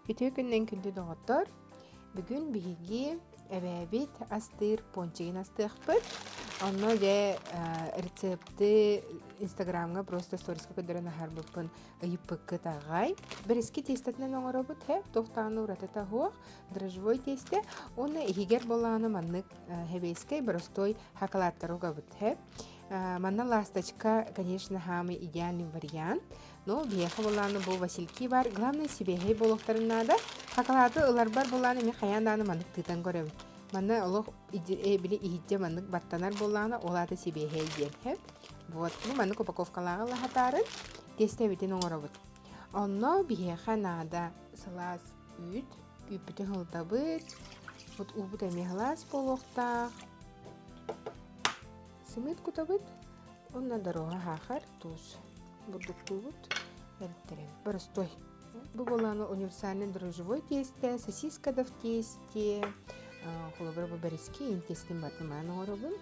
Үтүө күнүнэн күндү доҕоттор! Бүгүн биһиги эбээбит астыыр пончигын астыахпыт. Онно дьэ рецепты инстаграмҥа просто сториска көрдөрөн аһарбыппын ыйыппыккыт аҕай. Бэрэски тестотынан оҥоробут һэ, туох даҕаны уратыта суох, дрожжевой тиэстэ уонна иһигэр буоллаҕына маннык хэбиэскэй боростуой шоколадтары угабыт һэ. Манна ласточка, конечно, самый идеальный вариант. Но биһиэхэ буоллаҕына бу васильки бар. Главное сибиэһэй буолуохтарын наада. Шоколады ыларбар буоллаҕына эмиэ хайаан даҕаны маннык тыытан көрөбүн. Манна олох били иһирдьэ маннык баттанар буоллаҕына ол аата сибиэһэй диэн. Һэ? Вот. Бу маннык упаковкалааҕы ылаһатаарын тиэстэбитин оҥоробут. Онно биһиэхэ наада сылаас үүт. Үүппүтүн сылытабыт. Вот уубут эмиэ сылаас буолуохтаах. Сымыыт кутабыт. Уонна доруоһа саахар, туус бурдуктуубут, эриттэрэн. Боростуой. Бу буолааны универсальный дрожжевой тиэстэ, сосиска да в тесте, холобура бу бэриски ин тиэстин барытын оҥоробун.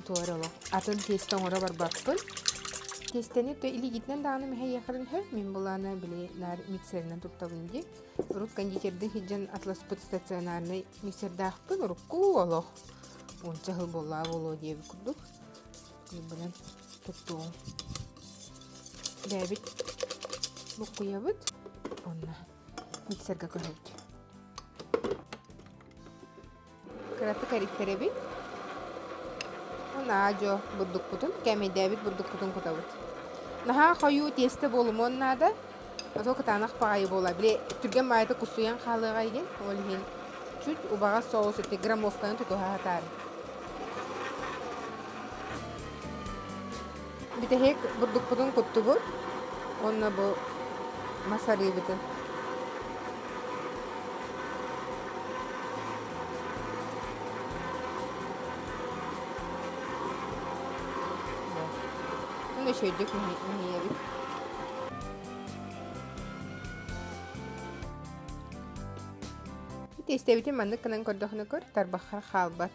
Туора олох атын тиэстэ оҥоро барбаппын. Тиэстэни то илиигитинэн даҕаны мэһэйиэхэрин сөп. Мин булааны били наар миксеринэн туттабын дии. Урут кондитердыы сылдьан атласпыт стационарный миксердаахпын. Урукку олох уонча сыл буоллаа буолуо диэбит курдук. Билэн туттуоҕум. Бэйэбит буккуйабыт уонна миксергэ көһөбүт. Кыратык эриттэрэбит. Уонна аа-дьуо бурдукпутун, кээмэйдээбит бурдукпутун кутабыт. Наһаа хойуу тиэстэ буолумуон наада. Ото кытаанах баҕайы буолар. Били түргэн баайыта кусуйан хаалыаҕа игин. Ол иһин чуть убаҕас соус ити граммовканы тутуһа сатаары. Бүтэһик бурдукпутун куттубут уонна бу мас арыыбытын Уонна үчүгэйдик мэһийэбит. Тиэстэбитин маннык гынан көрдөхүнэ көр, тарбаххар хаалбат.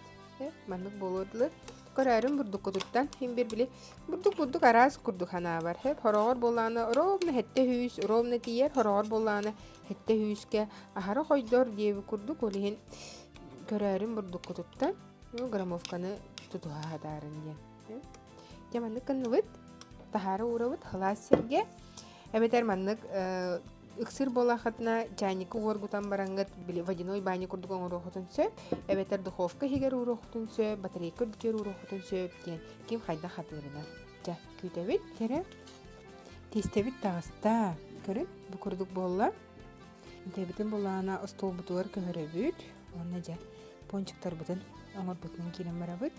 Маннык буолуо дылы. Көрөөрүм бурдуккутуттан син бир били бурдук бурдук араас курдук санаабар. Хэп хороҕор буоллаҕына ровно сэттэ сүүс ровно тиийэр, хороҕор буоллаҕына сэттэ сүүскэ аһара хойдор диэбит курдук ол иһин көрөөрүм бурдуккутуттан ну, граммовканы тутуһа сатаарын диэн. Дьэ маннык гынныбыт. Таһаара уурабыт сылаас сиргэ. Эбэтэр маннык ыксыр буолаахытына чайникы уоргутан бараҥҥыт били водяной баня курдук оҥоруоххутун сөп, эбэтэр духовка иһигэр ууруоххутун сөп, батарейка үрдүгэр ууруоххутун сөп диэн ким хайдах хатыырынан. Дьэ, күүтэбит. Кэрэ. Тиэстэбит таҕыста. Көрүн, бу курдук буолла. Интэбитин булаана остуолбутугар көһөрөбүт. Уонна дьэ, пончиктарбытын оҥорбутунан киирэн барабыт.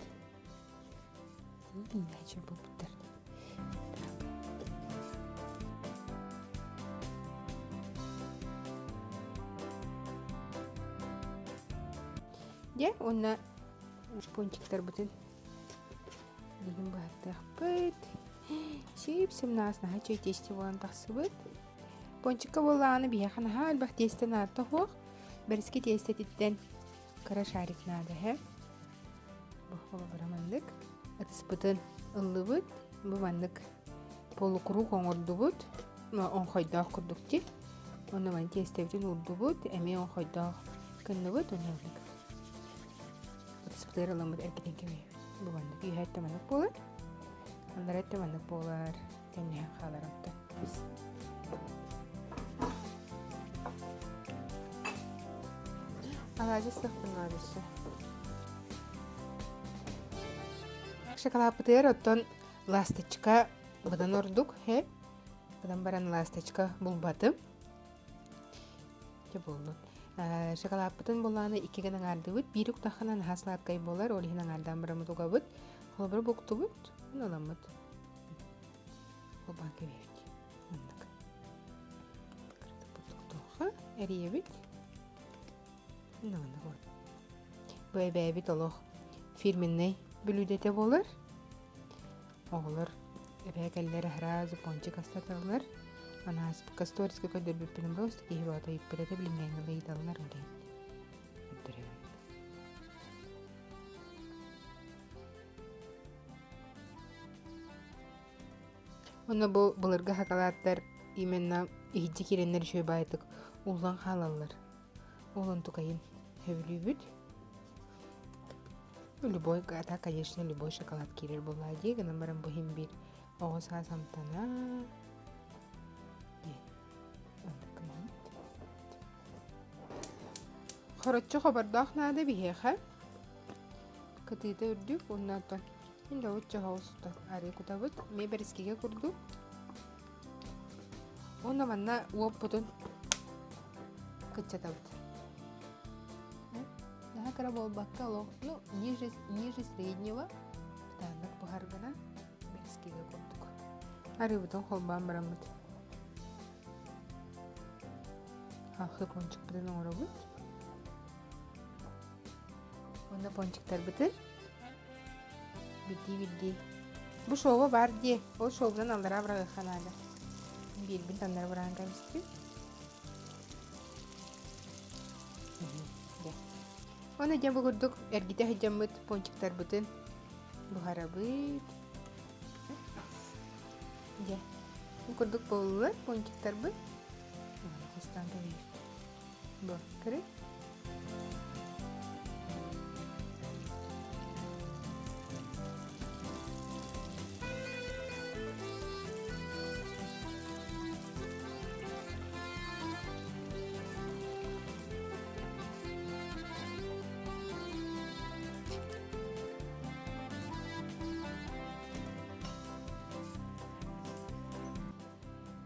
Иначе буолбуттар. Дьэ, уонна пончиктарбытын билигин быһаттыахпыт. Сип-сымнаас наһаа үчүгэй тиэстэ буолан тахсыбыт. Пончикка буоллаҕына биһиэхэ наһаа элбэх тиэстэ наада суох. Бэриски тиэстэтиттэн кыра шарик наада эһэ. Бу холобура маннык ытыспытын ыллыбыт. Бу маннык полукруг оҥордубут. Оҥхойдоох курдук дии. Онно маны тиэстэбитин уурдубут. Эмиэ оҥхойдоох гынныбыт. Онно маннык ытыспытыгар ыламмыт эргитэн кэбиһэбит. Бу маннык үөһэ өттө маннык буолар. Аллара өттө маннык буолар. Тэҥнэһэн хаалар онтон. Алаадьы сыахпын өссө. Шоколадпытыгар оттон ласточка быдан ордук, һэ. Быдан баран ласточка булбатым. Дьэ буоллун. Шоколадпытын булааны иккигэн аҥаардыбыт. Биир уктаххына наһаа сладкай буолар, ол иһин аҥаардаан бараммыт угабыт. Холобура буктубут, ыламмыт. Холбоон кэбиһэбит. Маннык. Кыратык эрийэбит. Маннык Бу эбээбит олох фирменнэй бүлүүдэтэ буолар. Оҕолор эбээ кэллэр сразу пончик астаталлар. Анааспыкка сториска көрдөрбүппүн просто киһи баҕата ыйыппыт этэ билиҥҥээҥҥэ ыйыталлар ол иһин көрдөрөбүн. Уонна бу былыргы шоколадтар именно иһирдьэ киирэннэр үчүгэй баайытык. Ууллан хаалаллар. Ол онтукайын сөбүлүүбүт. Любой, а конечно, любой шоколад киирэр буоллаҕа дии, гынан баран бу иһин биир оҕо саас амтана диэн. Хороччу хобордоох наада биһиэхэ. Кытыыта үрдүк уонна оттон мин да оччо соҕус арыы кутабыт. Эмиэ бэрискигэ курдук. Уонна манна уоппутун кыччатабыт. Наһаа кыра буолбакка олох, ну, ниже, ниже среднего бытааннык буһар гына бэрискигэ курдук. Арыыбытын холбоон бараммыт. Халхы пончикпытын оҥоробут. Уонна пончиктарбытын Бирдии-бирдии. Бу шоуга баар дии. Ол шоубунан аллараа быраҕыахха наада. Биирбин таннары быраҕан кэбистим. Оны дьэ бу курдук эргитэ сылдьаммыт пончиктарбытын буһарабыт. Дьэ, бу курдук буоллулар пончиктарбыт. Хостаан кэбиһиэхпит. Бу, көрү.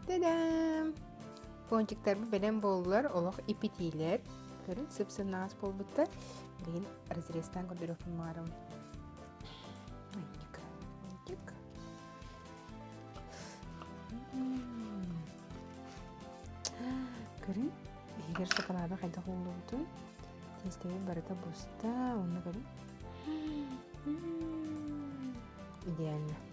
Та-дам! Пончиктарбыт бэлэм буоллулар, олох ипитиилэр. Көрүн, сып-сымнаҕас буолбуттар. Билигин разрезтаан көрдөрүөхпүн баҕарабын. Манньык, манньык. Көрүн, иһигэр шоколада хайдах ууллубутун. Тиэстэбит барыта буста, онно көрүн. Идеально.